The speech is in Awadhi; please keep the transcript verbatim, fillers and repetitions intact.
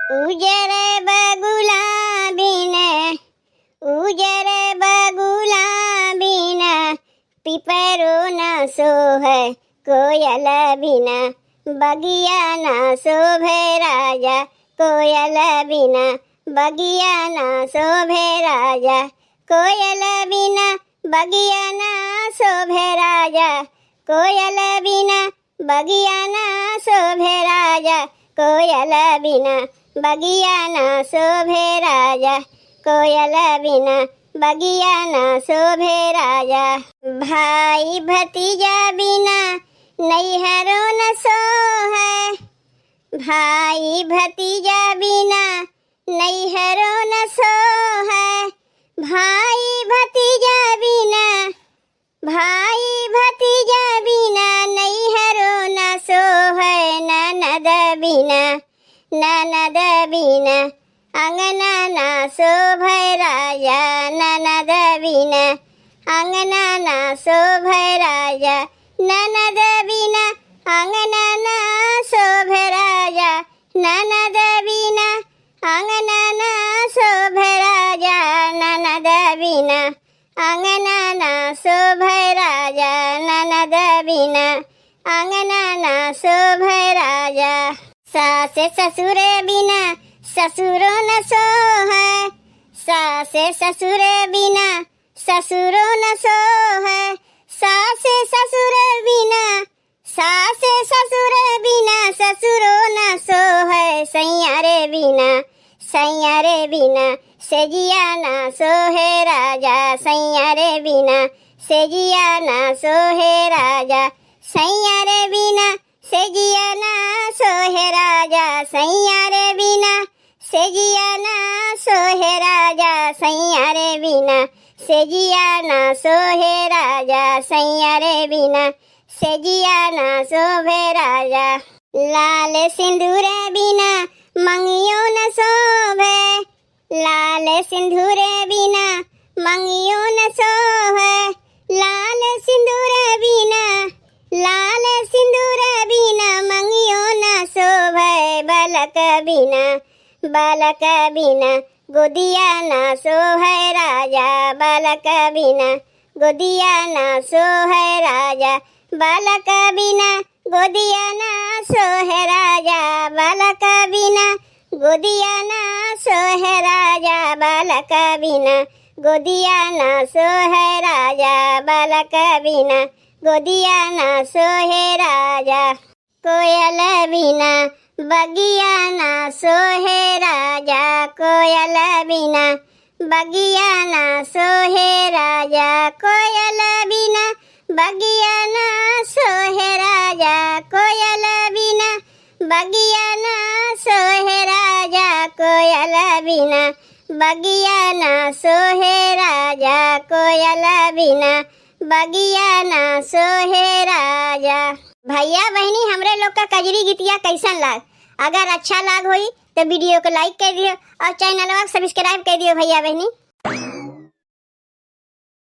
उजर बगुला बिन, उजर बगुला बिन, पिपरो न सोहै, कोयल बिन बगिया न शोभै राजा, कोयल बिन बगिया न शोभै राजा, कोयल बिन बगिया न शोभै राजा, कोयल बिन बगिया न शोभै राजा, कोयल बिन बगिया न शोभै राजा, कोयल बिन बगिया न शोभै राजा। भाई भतीजा बिन नैहरो न सोहै, भाई भतीजा बिन नैहरो न सोहै, भाई भतीजा बिन, भाई भतीजा बिन नैहरो न सोहै, ननद बिन, ननद बिन अंगना न शोभै राजा, ननद बिन अंगना न शोभै राजा, ननद बिन अंगना न शोभै राजा, ननद बिन अंगना न शोभै राजा, ननद बिन अंगना न शोभै राजा, ननद बिन अंगना न शोभै राजा। सास ससुर बिन ससुरो न सोहै, सास ससुर बिन ससुरो न सोहै, सास ससुर बिन, सास ससुर बिन ससुरो न सोहै, सैया रे बिन, सैया रे बिन सेजिया न सोहै राजा, सैया रे बिन सेजिया न सोहै राजा, सैया रे बिन सेजिया न सोहै राजा, सैया रे बिन सेजिया न सोहै राजा, सैया रे बिन सेजिया न सोहै राजा, सैया रे बिन सेजिया न शोभै राजा। लाल सिंदूर बिन मंगियो न शोभै, लाल सिंदूर बिन मंगियो न शोभै, लाल सिंदूर बिन, लाल सिंदूर बिन मंगियो न शोभै, बलक बिन, बलक बिन गोदिया न सोहै राजा, बलक बिन गोदिया न सोहै राजा, बलक बिन गोदिया न सोहै राजा, बलक बिन गोदिया न सोहै राजा, बलक बिन गोदिया न सोहै राजा, बलक बिन गोदिया न सोहै राजा। कोयल बिन बगिया न सोहै राजा, कोयल बिन बगिया न सोहै राजा, कोयल बिन बगिया न सोहै राजा, कोयल बिन बगिया न सोहै राजा, कोयल बिन बगिया न सोहै राजा, कोयल बिन बगिया न सोहै राजा। भैया बहिनी, हमरे लोग का कजरी गीतिया कैसन लाग? अगर अच्छा लाग होई तो video को like कर दियो और चैनलवा को subscribe कर दियो भैया बहिनी।